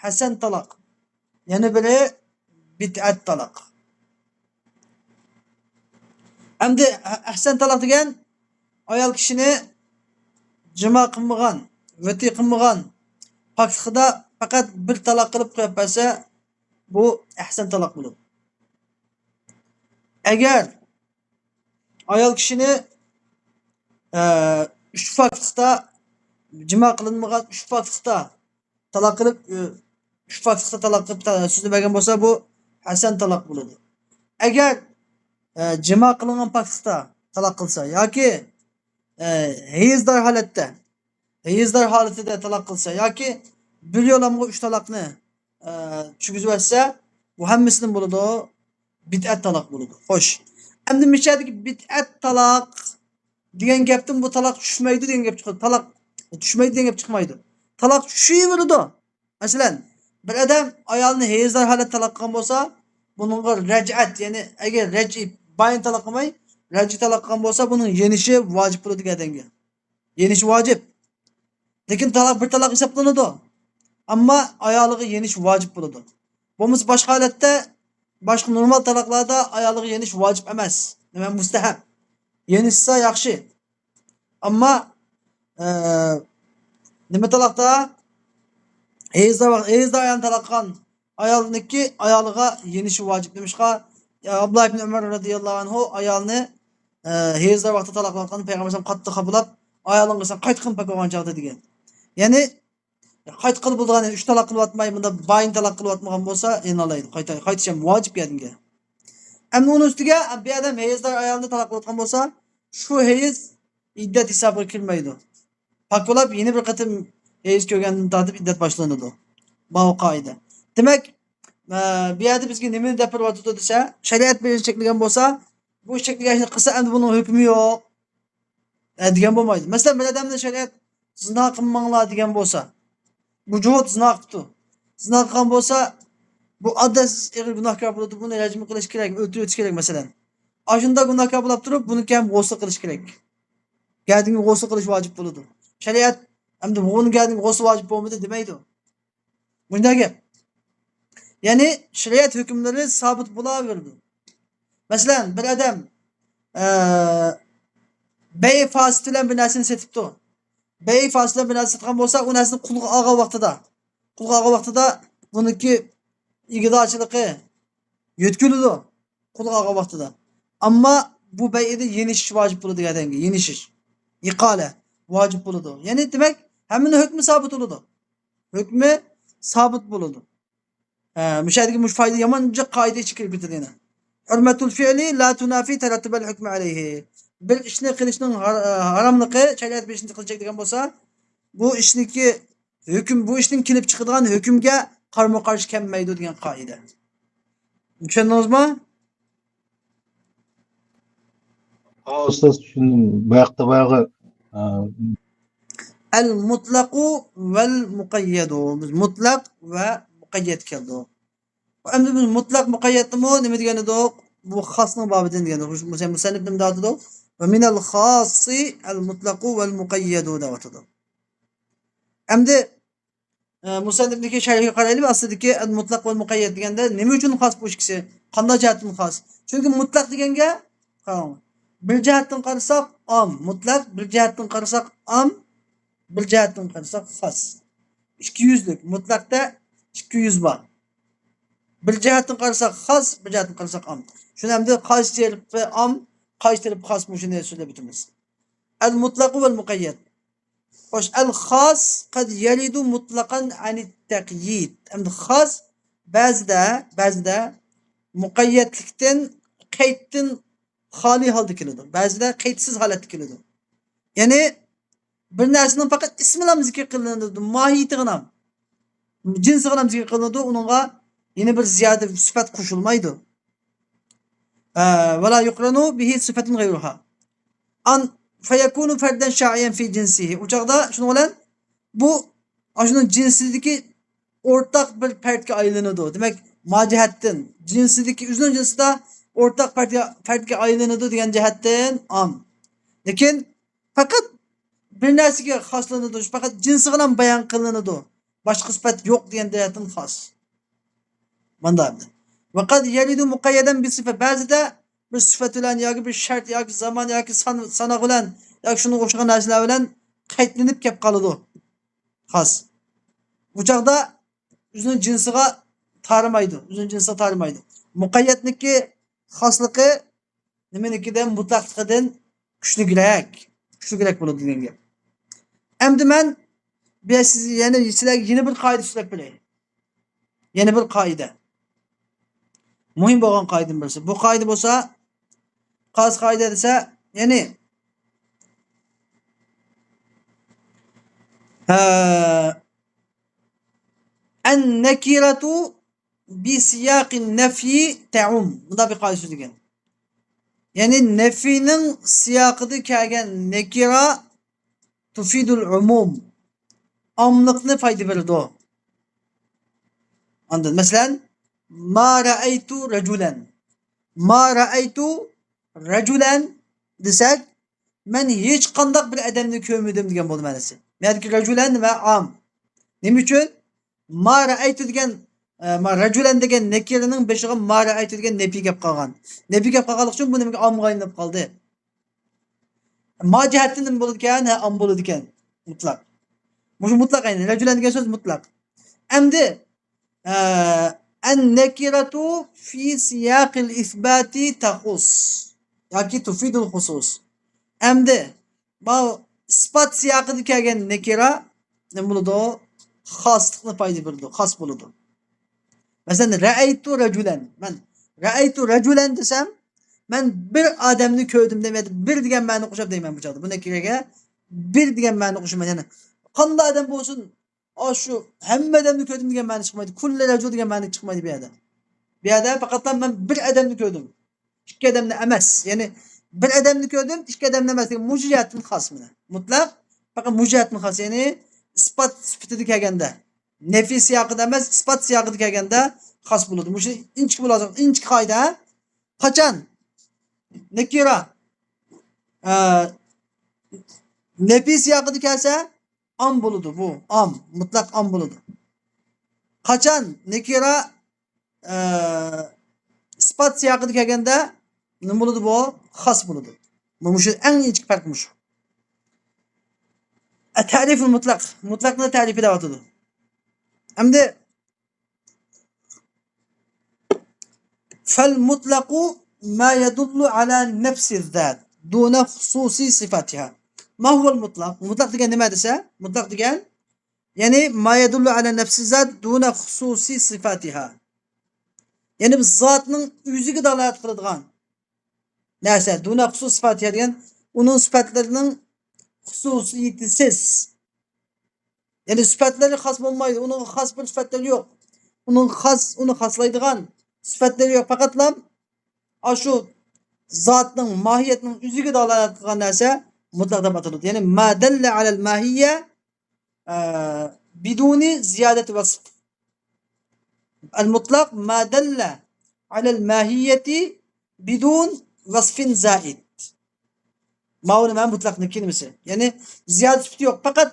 Speaker 1: hasan taloq, yana biri bid'at taloq. Endi ahsan taloq degan ayol kishini jima qilmagan, vati qilmagan pokligida faqat bir taloq qilib qo'yib bersa, bu ahsan taloq bo'ladi. Agar ayol kishini 3 poklikda jima qilinmagan 3 poklikda taloq qilib, 3 poklikda taloq qilib so'zni bergan bo'lsa, bu hasan taloq bo'ladi. Agar jima qilingan poklikda taloq qilsa yoki hayizdor holatda, hayizdor holatida taloq qilsa yoki bir yo'lamga 3 taloqni tushizib bersa, bu hammasidan bo'ladi, bid'at taloq bo'ladi. Xo'sh, endi mishadagi bid'at taloq degan gapdan bu taloq tushmaydi degan gap chiqadi. Taloq tushmaydi degan gap chiqmaydi. Taloq tushaveradi. Masalan, bir odam ayolni hayizdor holatda taloq qilgan bo'lsa, buningga raj'at, ya'ni agar raj'i bayin taloq qilmay, raj'i taloq qilgan bo'lsa, buning yenishi vojib bo'ladi odamga. Yenishi vojib. Lekin taloq bir taloq hisoblanadi. Ammo ayoliga yenish vojib bo'ladi. Bo'lmasa boshqa holatda, boshqa normal taloqlarda ayoliga yenish vojib emas. Nima mustahab. Yenishsa yaxshi. Ammo nima taloqda hayizda ayolni taloq qilgan ayolniki ayoliga yenishi vojib demishqa Abdullah ibn Umar radhiyallohu anhu ayolni hayizda vaqtida taloq qilgan payg'ambar alayhisalom qattiq qabulab, ayolingga sen qayt qilib bo'lgan chog'da degan. Ya'ni qayt qilib bo'lgan, 3 taloq qilib atmay, bunda bayin taloq qilib atmagan bo'lsa, endi qayta qaytish ham vojib yadinga. Endi uni ustiga bir odam hayizdor ayolni taloq qilayotgan bo'lsa, shu hayiz iddat hisobiga kirmaydi. Pak bo'lib yana bir qatim hayiz ko'rgandan tortib iddat boshlanadi. Bu qoida. Demak, bu yerda bizga nimani deb beryapti desa, shariat bilan cheklagan bo'lsa, bu cheklagan ishni qilsa endi buning hukmi yo'q degan bo'lmaydi. Masalan, bir odamni shariat zino qilmanglar degan bo'lsa, bu juhud zino qilibdi. Zino qilgan bo'lsa, bu odatsiz ig'ir gunohkor bo'ladi, buni rajm qilish kerak, o'ldirib kerak masalan. Ashunda gunohkor bo'lib turib, buni ham g'usl qilish kerak. Gardinga g'usl qilish vojib bo'ladi. Shariat Endi buğunu geldim g'usl vojib bo'lmadi demaydi. Bunday gap. Ya'ni shariat hukmlari sabit bo'laverdi. Masalan, bir odam bey fasit bilan bir narsani setibdi. Bey fasit bilan bir narsa satgan bo'lsa, u narsani qulga olgan vaqtida, qulga olgan vaqtida buniki igidorchiligi yo'tkiladi qulga olgan vaqtida. Ammo bu beyda yenishish vojib bo'ladi degan, yenishish. Iqola vojib bo'ladi. Ya'ni demak, hammaning hukmi sabit bo'ladi. Hukmi sabit bo'ladi. Müşahedeki muş fayda yamanca kaide içi kirib ketadi yana. Hurmatul fi'li la tunafi tarattubal hukmi alayhi. Bir ishni qilishning haromligi shariat bir ishni qilacak degan bo'lsa, bu ishniki hukm, bu ishning kelib chiqadigan hukmga qarama qarshi kelmaydi degan qoida. Tushundingizmi?
Speaker 2: Ha, ustoz tushundim. Bu yoqda boyag'i
Speaker 1: El mutlaqu vel muqayyadu. Biz mutlaq va muqayyad keldi. Endi biz mutlaq muqayyadmi nima degan edik? Bu xosning bobidan degan edik. Musannif nima deydi? Va minal xossi el mutlaqu vel muqayyadu deydi. Endi musannifniki sharhiga qaraylik, aslidagi el mutlaq vel muqayyad deganda nima uchun xos bu ikkisi? Qanday jihatdan xos? Chunki mutlaq deganga qarang. Bir jihatdan qarasak am, mutlaq, bir jihatdan qarasak am, bir jihatdan qarasak xos. Ikki yuzlik mutlaqda 200 bor. Bir jihatdan qarasak xos, bir jihatdan qarasak am. Shuni endi qaysi tarafi am, qaysi tarafi xos shuni so'zlab o'tamiz. El mutlaq vel muqayyad. Xo'sh, el xos qad yalidu mutlaqan anit taqyid. Endi xos ba'zida muqayyadlikdan, qayddan xoli holda keladi. Ba'zida qaydsiz holatda keladi. Ya'ni bir narsaning faqat ismi bilan zikr qilinadi, mohiyati ham, jinsi bilan zikr qilinadi, uningga yana bir ziyoda sifat qo'shilmaydi. Va la yuqranu bihi sifatun g'ayruha. An fayakunu fardan sha'iyan fi jinsihi. U chaqda shuning bilan bu shuning jinsidagi o'rtaq bir fardga aylanadi. Demak, majihatdan jinsidagi o'zining jinsida o'rtaq fardga aylanadi degan jihatdan am. Lekin faqat bir narsaga xoslanadi, faqat jinsi bilan bayon qilinadi. Boshqa sifat yo'q degan jihatdan xos. Manda. Va qad yalidu muqayyadan bi sifat. Ba'zida bir sifat bilan yoki bir shart yoki zamon yoki sanoq bilan yoki shunga o'xshagan narsalar bilan qaydlanib kelib qoladi. Xos. Bu chaqda o'zining jinsiga tarimaydi, o'zining jinsiga tarimaydi. Muqayyatniki xosligi nimanikidan mutlaqligidan kuchliroq, kuchliroq bo'ladi degan gap. Endi men bu siz yana sizlarga yana bir qoida so'zlab beray. Yana bir qoida. Muhim bo'lgan qoidaning birisi. Bu qoida bo'lsa, qaysi qoida desa, ya'ni an-nakiratu bi siyaqin nafyi ta'um. Bunda bir qoida so'z degan. Ya'ni nafiyning siyaqida kelgan nakira tufidul umum. Omliqni foyda beradi. Andan masalan ma ra'aytu rajulan. Ma ra'aytu rajulan desak, men hech qandaq bir odamni ko'rmadim degan bo'ldi ma'nosi. Ya'ni rajulan nima am. Nima uchun? Ma ra'aytu degan ma rajulan degan nakiraning boshiga ma ra'aytu degan nafiy kelib qolgan. Nafiy kelib qolganligi uchun bu nimaga amga aylanib qoldi. Ma jihatdan nima bo'ladi ekan? Ha, am bo'ladi ekan. Mutlaq. Bu mutlaq ayni. Rajulan degan so'z mutlaq. Endi an-nakiratu fi siyaqil isbati taxus yoki tufidul xusus. Endi bu isbot siyaqida kelgan nakira nima bo'ladi? Xoslikni foyda beradi, xos bo'ladi. Masalan, ra'aytu rajulan. Men ra'aytu rajulan desam, men bir odamni ko'rdim demaydi. Bir degan ma'ni qo'shib deyman bu chaqda. Bu nakiraga bir degan ma'ni qo'shaman. Ya'ni qanday odam bo'lsin, shu hamma odamni ko'rdim degan ma'ni chiqmaydi. Kulli rajul degan ma'ni chiqmaydi bu yerda. Bu yerda faqat men bir odamni ko'rdim. Ikki odamni emas. Ya'ni bir odamni ko'rdim, ikki odamni emas degan mujihatdan xos mana. Mutlaq faqat mujihatdan xos, ya'ni isbot sifatida kelganda, nafiy siyaqida emas, isbot siyaqida kelganda xos bo'ladi. Bu inchik bo'ladi, inchik qoida. Qachon nakira nafiy siyaqida kelsa Am bo'ladi bu. Am, mutlaq am bo'ladi. Qachon nekira ispat siyaqida kelganda nima bo'ladi bu? Xos bo'ladi. Bu shu eng inchik farq shu. Ta'riful mutlaq. Mutlaqni ta'rifi deb atadi. Endi fel mutlaqu ma yadullu ala nafsi zat duna xususi sifatiha. Ma huvel mutlaq? Mutlaq degan nima desa? Mutlaq degan ya'ni ma yadullu ala nafsi zat duna xususi sifatiha. Ya'ni biz zotning o'ziga dalolat qiladigan narsa, duna xusus sifatiha degan uning sifatlarining xususiyatisiz. Ya'ni sifatlari xos bo'lmaydi, uning xos bir sifatlari yo'q. Uning xos, uni xoslaydigan sifatlari yo'q. Faqatla shu zotning mohiyatining o'ziga dalolat qilgan narsa mutlaq deb ataladi. Ya'ni ma dalla alal mahiyya biduni ziyadati vasf. Al mutlaq ma dalla alal mahiyyati bidun vasfin zaid. Ma uni man mutlaqniki nimasi? Ya'ni ziyoda sifati yo'q, faqat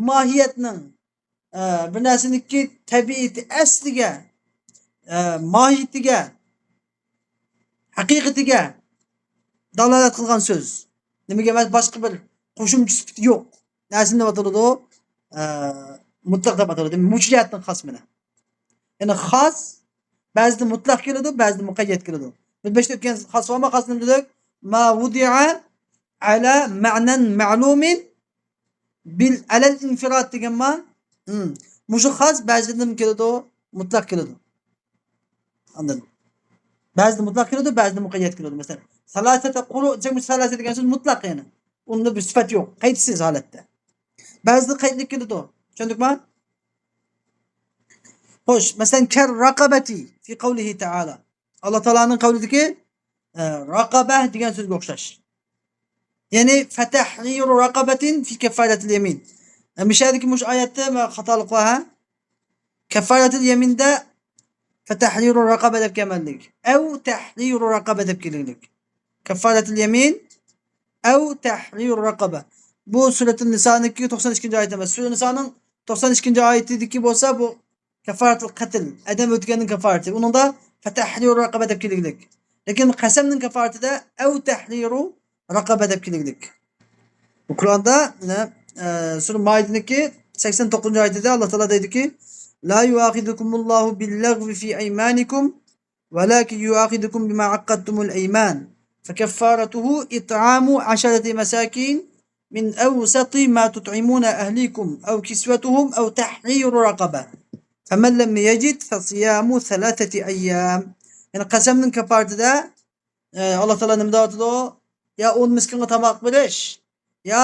Speaker 1: mohiyatning bir narsaniki tabiati asliga, mohiyatiga, haqiqatiga dalolat qilgan so'z. Nimaga emas, boshqa bir qo'shimcha sifati yo'q. Narsani deb ataladi u? Mutlaq deb ataladi. Muciyatning xos mana. Ya'ni xos ba'zida mutlaq keladi, ba'zida muqayyat keladi. Biz beshta o'tgan xos va xos nima dedik? Ma wudi'a ala ma'nan ma'lumin bil alal infirad degan ma. Mushu xos ba'zida nima keladi? Mutlaq keladi. Anladın. Ba'zida mutlaq keladi, ba'zida muqayyat keladi. Masalan, salasata quru desak, salasa degan so'z mutlaq ya'ni. Unda bir sifat yo'q, qaydsiz holatda. Ba'zida qaydlik keladi. Tushundikmi? Xo'sh, masalan, kar raqabati fi qawlihi ta'ala. Alloh taolaning qavlidagi raqaba degan so'zga o'xshash. Ya'ni fatahriru raqabatin fi kaffaratil yamin. Mishadiki mush oyatda xatolik bor ha. Kaffaratil yaminda fatahriru raqaba deb kelganlik. Av tahriru raqaba deb kelganlik. Kaffaratil yamin av tahriru raqaba. Bu suratul Nisoniki 92-oyat emas. Sura Nisoning 92-oyatidagi bo'lsa bu kaffaratul qatl, adam o'tganning kaffarati. Uningda fatahriru raqaba deb kelganlik. Lekin qasamning kaffaratida av tahriru raqaba deb kelganlik. Bu Qur'onda sura Maidaniki 89-oyatida Alloh taolo deydiki: La yuaxidukumullohu bil-lagvi fi aymanikum walakin yuaxidukum bima aqadtumul ayman. Fakaffaratuhu it'amu 10 masakin min awsati ma tut'imuna ahlikum aw kiswatuhum aw tahriru raqaba. Faman lam yajid fasiyamu 3 ayyam. Ya'ni qasamning kaffaratida Alloh taolo nima deyapti? Ya 10 miskinga tomoq berish, ya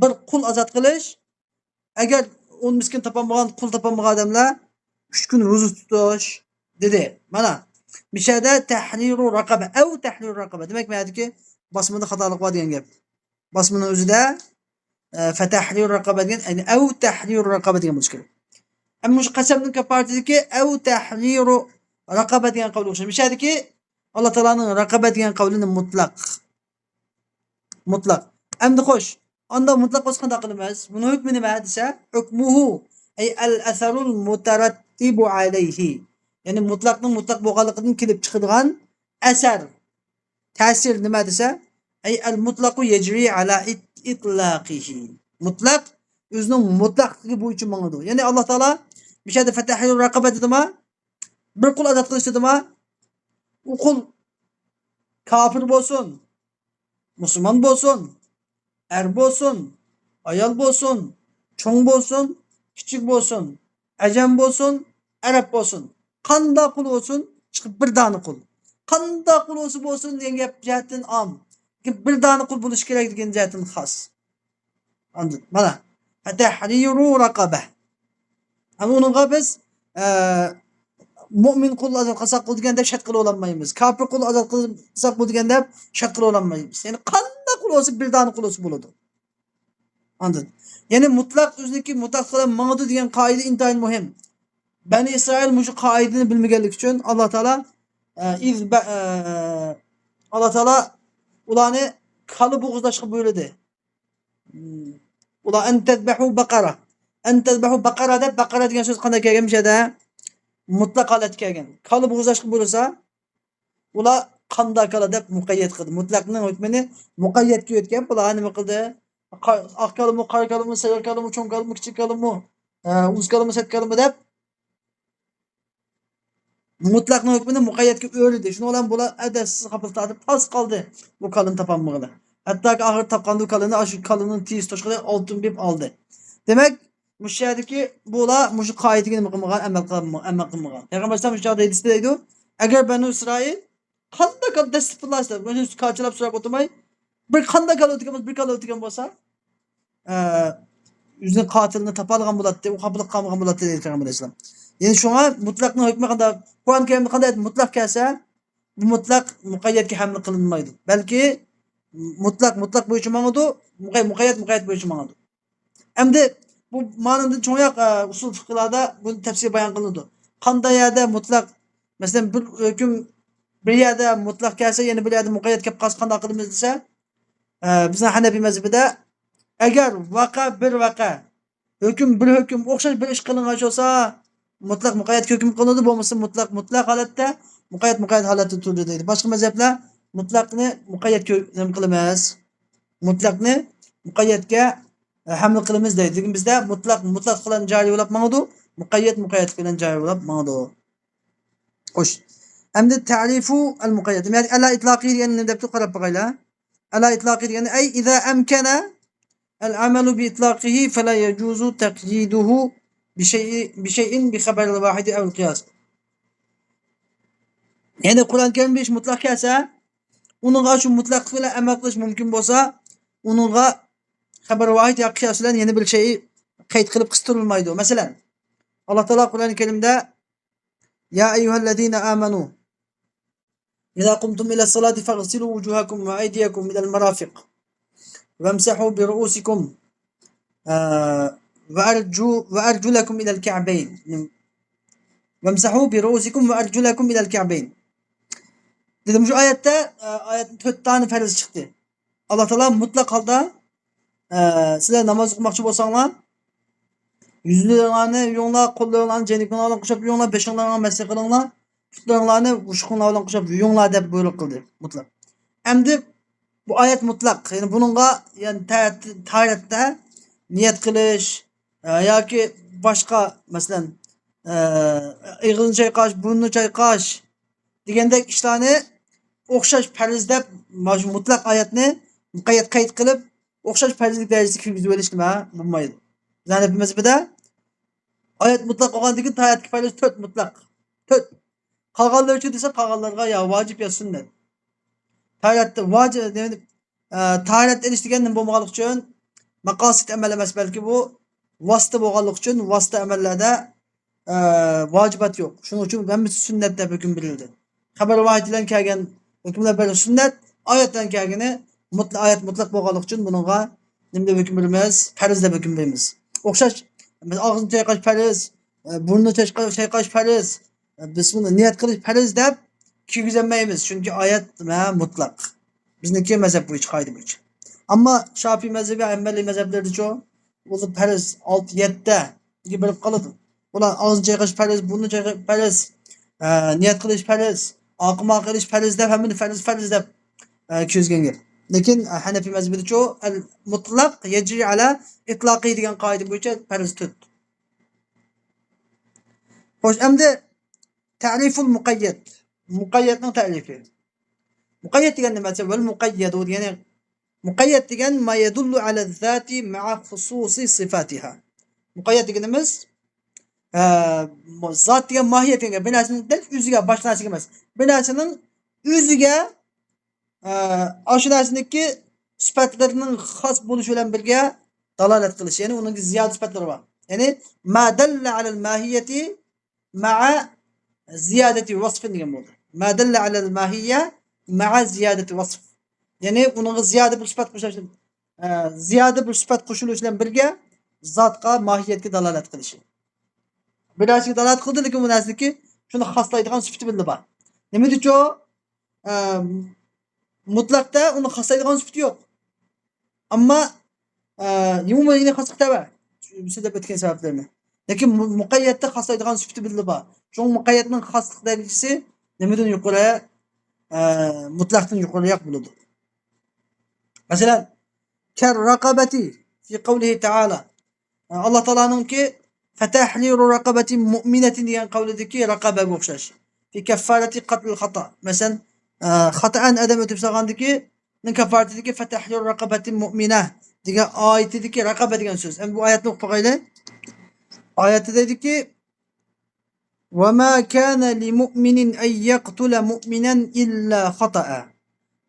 Speaker 1: bir qul ozod qilish. Agar 10 miskin topolmagan, qul topolmagan odamlar 3 kun ro'za tutish dedi. Mana mishada tahriru raqaba av tahriru raqaba. Demak, mayadiki bosmada xatolik bor degan gap. Bosmaning o'zida fatahriru raqaba degan, ya'ni av tahriru raqaba degan bo'lishi kerak. Ammo shu qasamning kaffaratidagi av tahriru raqaba degan qavl o'xshaydi. Mishadiki Alloh taolaning raqaba degan qavlini mutlaq. Mutlaq. Endi xo'sh, onda mutlaq bo'lsa qanday qilamiz? Buni hukmi nima desa, hukmuhu ay al-asarul mutarattibu alayhi. Ya'ni mutlaqning mutlaq bo'lganligidan kelib chiqadigan asar, ta'sir nima desa, ay al-mutlaqu yajri ala itlaqihi. Mutlaq o'zining mutlaqligi bo'yicha mangadi. Ya'ni Alloh taolo bishada fatahir raqaba dedimi? Bir qul azod qilish dedimi? U qul kofir bo'lsin, musulmon bo'lsin, er bo'lsin, ayol bo'lsin, cho'ng bo'lsin, kichik bo'lsin, ajam bo'lsin, arab bo'lsin. Qanday qul bo'lsin, chiqib bir dona qul. Qanday qul bo'lsa bo'lsin degan gap jihatdan om. Lekin bir dona qul bo'lishi kerak degan jihatdan xos. Anladın? Mana tahriru raqaba. Ama uningga biz mo'min qul azod qilsak qul degan deb shart qilib ololmaymiz. Kofir qul azod qilsak qul degan deb shart qilib ololmaymiz. Ya'ni qanday qul bo'lsa bir dona qul bo'lsa bo'ladi. Anladın? Ya'ni mutlaq o'ziniki mutlaq qilib mangdi degan qoida intayin muhim. Bani Isroil mushu qoidani bilmaganligi uchun Alloh taolo Alloh taolo ularni kali bo'g'izlashga buyurdi. Ular en tezbehu bakara. En tezbehu bakara deb bakara degan so'z qanday kelgan bu yerda? Mutlaq holat kelgan. Kala bo'g'izlashga buyursa, ular qanday kala deb muqayyat qildi. Mutlaqning hukmini muqayyatga o'tgan. Bular nima qildi? Oq kalimi, qora kalimi, sayyor kalimi, cho'ng kalimi, kichik kalimi, uz kalimi, sat kalimi deb mutlaqning hukmini muqayyatga o'rdi. Shuni bilan bular adabsiz xafa tortib tas qoldi. Bu kalini topolmag'ili. Hattoki oxiri topganda u kalini, shu kalining tiyisi toshqida oltin berib oldi. Demak, mushu yerdagi bular mushu qoidaga nima qilmagan, amal qilmagan, amal qilmagan. Payg'ambar alayhisalom shu chog'da hadisda deydi, agar Banu Isroil qanday kal dastlab pullasizlar, mana shu kachalab so'rab o'tirmay, bir qanday kal o'tgan bo'lsa, bir kal o'tgan bo'lsa, o'zini qotilini topolgan bo'ladi, u xafa qolmagan bo'ladi deydi Payg'ambar alayhisalom. Ya'ni shunga mutlaqning hukmi qanday? Qur'on Karimda qanday mutlaq kelsa, bu mutlaq muqayyatga haml qilinmaydi. Balki mutlaq mutlaq bo'yicha mangadi, muqayyat muqayyat bo'yicha mangadi. Endi bu ma'nodan cho'ngyoq usul fiqhlarda bu tafsil bayon qilinadi. Qanday yerda mutlaq, masalan, bir hukm bir yerda mutlaq kelsa, yana bir yerda muqayyat kelib qolsa qanday qilamiz desa, bizning Hanafiy mazhabida agar vaqa bir vaqa, hukm bir hukm o'xshash bir ish qilingan bo'lsa, mutlaq muqayyatga hukm qilinadi, bo'lmasa mutlaq mutlaq holatda, muqayyat muqayyat holatda turadi deydi. Boshqa mazhablar mutlaqni muqayyatga nima qilamiz? Mutlaqni muqayyatga haml qilamiz deydi. Lekin bizda mutlaq mutlaq bilan joriy bo'lib mangdi, muqayyat muqayyat bilan joriy bo'lib mangdi. Xo'sh. Endi ta'rifu al-muqayyat. Ya'ni ala itlaqi deganni nima deb qarab boqaylar. Ala itlaqi degani ay iza amkana al-amalu bi itlaqihi fala yajuzu taqyiduhu bi shay'in bi khabar al-wahid aw al-qiyas. Ya'ni Qur'on Karim besh mutlaq kelsa, uningga shu mutlaq bilan amal qilish mumkin bo'lsa, uningga xabar vahid yoki qiyos bilan yana bir şey qayd qilib qistirilmaydi. Masalan, Alloh taolo Qur'oni Karimda ya ayyuhallazina amanu iza qumtum ila salati faghsilu wujuhakum va aydiyakum ila al-marafiq vamsahu bi ru'usikum va arju va arjulakum ila al-ka'bayn. Vamsahu bi ru'usikum va arjulakum ila al-ka'bayn. Dedim şu ayette ayet 4 tane farz chiqdi. Alloh taolo mutlaq holda sizlar namoz o'qimoqchi bo'lsanglar, yuzlaringlarni yuvinglar, qo'llaringlarni jaynikinglar bilan qushab yuvinglar, beshinglarni masih qilinglar, putlaringlarni ushuqinglar bilan qushab yuvinglar deb buyruq qildi mutlaq. Endi bu oyat mutlaq, ya'ni buningga ya'ni tahoratda niyat qilish yoki boshqa masalan ig'ini chayqash, burnini chayqash degandek ishlarni o'xshash farz deb mana shu mutlaq oyatni muqayyat qayd qilib o'xshash farzlik darajasiga kirgizib olish nima bo'lmaydi. Bizning mazhabida oyat mutlaq bo'lgandan keyin tahoratga farz 4 mutlaq. 4. Qolganlar uchun desa qolganlarga yo vojib yo sunnat. Tahoratda vojib demak, tahorat elish degan nima bo'lmaganligi uchun maqosid amal emas, balki bu vosita bo'lganligi uchun vosita amallarda vojibat yo'q. Shuning uchun hammasi sunnat deb hukm berildi. Xabar vahid bilan kelgan hukmlar bir sunnat, oyatdan kelgani mutlaq oyat mutlaq bo'lganligi uchun buningga nima deb hukm beramiz? Farz deb hukm beramiz. O'xshash biz og'izni chayqash farz, burnini chayqash farz, biz buni niyat qilish farz deb kirgizolmaymiz, chunki oyat nima mutlaq. Bizniki mazhab bo'yicha, qoida bo'yicha. Ammo Shofiy mazhabi, Hanbali mazhablarida o'zi farz 6-7 ga bo'lib qoladi. Ular og'izni chayqash farz, burnini chayqash farz, niyat qilish farz, oqima qilish farz deb hammani farz farz deb ko'zgan gap. Lekin Hanafiy mazhabida al mutlaq yajri ala itlaqi degan qoida bo'yicha farz 4. Xo'sh, endi ta'riful muqayyat. Muqayyatning ta'rifi. Muqayyat degan nima? Val muqayyadu degani muqayyat degan ma yadullu ala zati ma'a xususi sifatiha. Muqayyat deganimiz zot degan mohiyat degan bir narsaning dal o'ziga, boshqa narsaga emas. Bir narsaning o'ziga shu narsaniki sifatlarining xos bo'lishi bilan birga dalolat qilish, ya'ni uning ziyoda sifatlari bor. Ya'ni ma dalla ala al-mahiyati ma'a ziyadati vasfin degan bo'ldi. Ma dalla ala al-mahiyya ma'a ziyadati vasf. Ya'ni uningga ziyoda bir sifat qo'shish, ziyoda bir sifat qo'shilishi bilan birga zotga, mohiyatga dalolat qilishi. Bir narsaga dalolat qildi, lekin bu narsaniki shuni xoslaydigan sifati billa bor. Nima deydi? Mutlaqda uni xoslaydigan sifati yo'q. Ammo Umuman xoslik tava. So'zlab o'tgan sabablarni. Lekin muqayyatda xoslaydigan sifati birla bor. Shu muqayyatning xoslik darajasi nimadan yuqori? Mutlaqdan yuqoriroq bo'ladi. Masalan, kar raqabati fi qawlihi ta'ala. Alloh taoloninki fatahriru raqabatin mu'minatin degan qavlidagi raqabaga o'xshash. Fi kaffarati qatlil xato. Masalan, xatoan odam o'tirib solgandiki, kafaratidagi fatahriru raqabatin mu'mina degan oyatidagi raqaba degan so'z. Endi bu oyatni o'qib boqaylik. Oyatda deydiki: "Va kana limu'minin ay yaqtula mu'minan illa xata'a.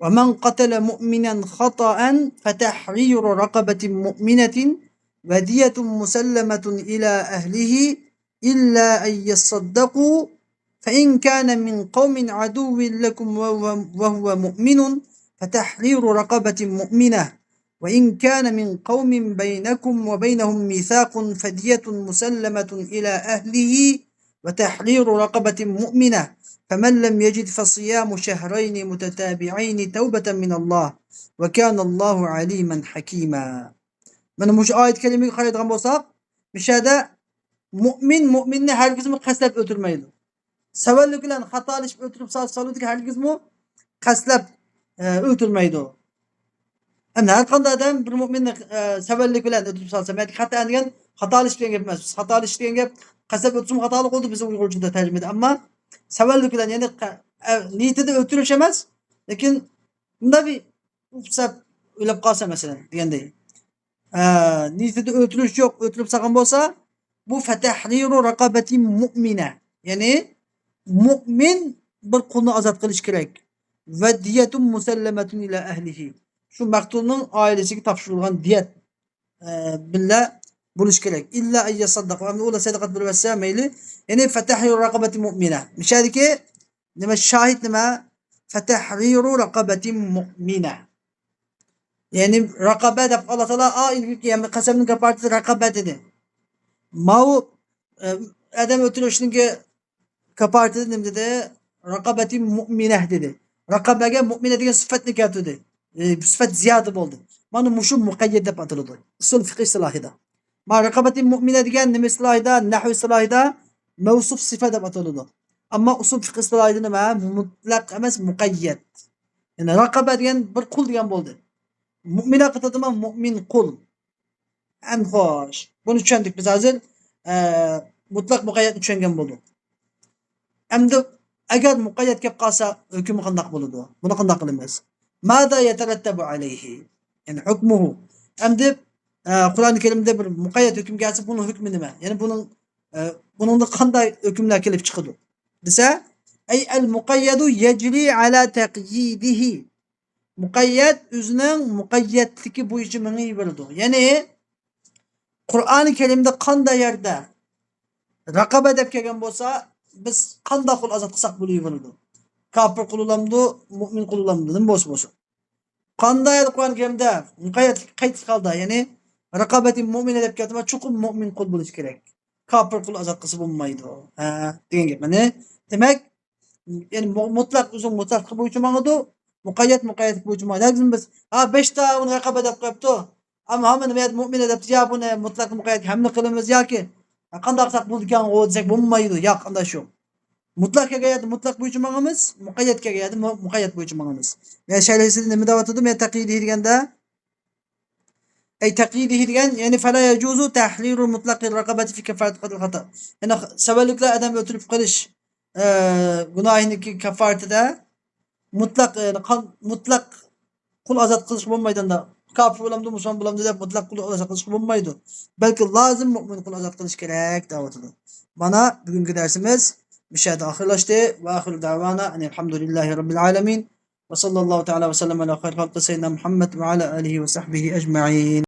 Speaker 1: Va man qatala mu'minan xata'an fatahriru raqabatin mu'minatin va diyatun musallamatun ila ahlihi illa ay yasaddaqu fa in kana min qawmin aduwwin lakum wa huwa mu'minun fatahriru raqabatin mu'minah وإن كان من قوم بينكم وبينهم ميثاق فدية مسلمة إلى أهله وتحرير رقبة مؤمنة فمن لم يجد فصيام شهرين متتابعين توبة من الله وكان الله عليما حكيما. Mana mushu oyat kalimaga qaraydigan bo'lsak, mishada mo'min mo'minni hargizmi qasdlab o'tirmaydi. Savallik bilan xatolashib o'tirib soluvdiki hargizmi qasdlab o'tirmaydi. Endi har qanday odam bir mo'minni savallik bilan o'tirib solsa, mayli xato degan xatolish degan gap emas. Xatolish degan gap qasdlab o'tirsa xatolik bo'ldi biz Uyg'urchada tarjimada. Ammo savallik bilan ya'ni niyatida o'tirish emas, lekin bunda bir ufsab o'ylab qolsa masalan deganday. Niyatida o'tirish yo'q, o'tirib solgan bo'lsa, bu fatahriru raqabatin mu'mina. Ya'ni mu'min bir qulni ozod qilish kerak. Va diyatun musallamatun ila ahlihi. Shu maqtulning oilasiga topshirilgan diyat billa bo'lish kerak. Illa ay yasaddaq. Ular sadaqat bersa mayli. Ya'ni fatahriru raqabati mu'mina. Mishadiki nima shahid nima? Fatahriru raqabati mu'mina. Ya'ni raqaba deb Alloh taolo a ilgari qasamning kafarati raqaba dedi. Mau odam o'tirishniki kafarati nima dedi? Raqabati mu'minah dedi. Raqabaga mu'mina degan sifatni keltirdi. Sifat ziyoda bo'ldi. Mana mushu muqayyad deb ataladi. Usul fiqh istilohida. Ma raqabati mu'mina degan nima istilohida, nahv istilohida mavsuf sifat deb ataladi. Ammo usul fiqh istilohida nima? Mutlaq emas, muqayyad. Ya'ni raqaba degan bir qul degan bo'ldi. Mu'mina qatadimi mu'min qul. Am xo'sh. Buni tushundik biz hozir. Mutlaq muqayyadni tushungan bo'ldik. Endi agar muqayyad kelib qolsa, hukmi qandoq bo'ladi? Buni qandoq qilamiz? Mada yatarattabu alayhi? Ya'ni hukmuhu. Endi Qur'oni Karimda bir muqayyad hukm kelsa, buning hukmi nima? Ya'ni buning buningda qanday hukmlar kelib chiqadi? Desa, ay al muqayyadu yajri ala taqyidihi. Muqayyad o'zining muqayyadligi bo'yicha mingaveradi. Ya'ni Qur'oni Karimda qanday yerda raqaba deb kelgan bo'lsa, biz qanday qul ozod qilsak bo'laveradi. Kofir qul olamdi, mo'min qul olamdi, nima bo'lsa bo'lsin. Qanday Qur'oni Karimda muqayyadlik qayd qildi, ya'ni raqabati mo'mina deb keldimi, chuqur mo'min qul bo'lishi kerak. Kofir qul ozod qilsa bo'lmaydi. Ha, degan gap. Mana demak, ya'ni mutlaq o'zi mutlaq bo'yicha mangadi, muqayyad muqayyad bo'yicha mangadi. Lekin biz ha 5 ta uni raqaba deb qo'yibdi. Ammo hamma nima mo'mina deb ya buni mutlaq muqayyad hamla qilamiz yoki qanday qilsak bo'ldi u desak bo'lmaydi. Yo'q, qanday shu. Mutlaq kelgan mutlaq bo'yicha mangamiz, muqayyad kelgan muqayyad bo'yicha mangamiz. Men sharhisida nima deyotdi? Men taqyidi deganda ay taqyidihi degan, ya'ni fala yajuzu tahriru mutlaqi raqabati fi kafarat qatl xato. Ya'ni savalliklar odam o'tirib qilish gunohiniki kafaratida mutlaq ya'ni mutlaq qul ozod qilish bo'lmaydi unda. Kofir bo'lamdi, musulmon bo'lamdi deb mutlaq qul ozod qilish bo'lmaydi. Balki lozim mo'min qul ozod qilish kerak deyotdi. Mana bugungi darsimiz mishada oxirlashdi. Va axiru da'vana alhamdulillahi robbil alamin. Va sallallohu taala va sallam ala xayri xalqi sayyidina Muhammad va ala alihi va sahbihi ajma'in.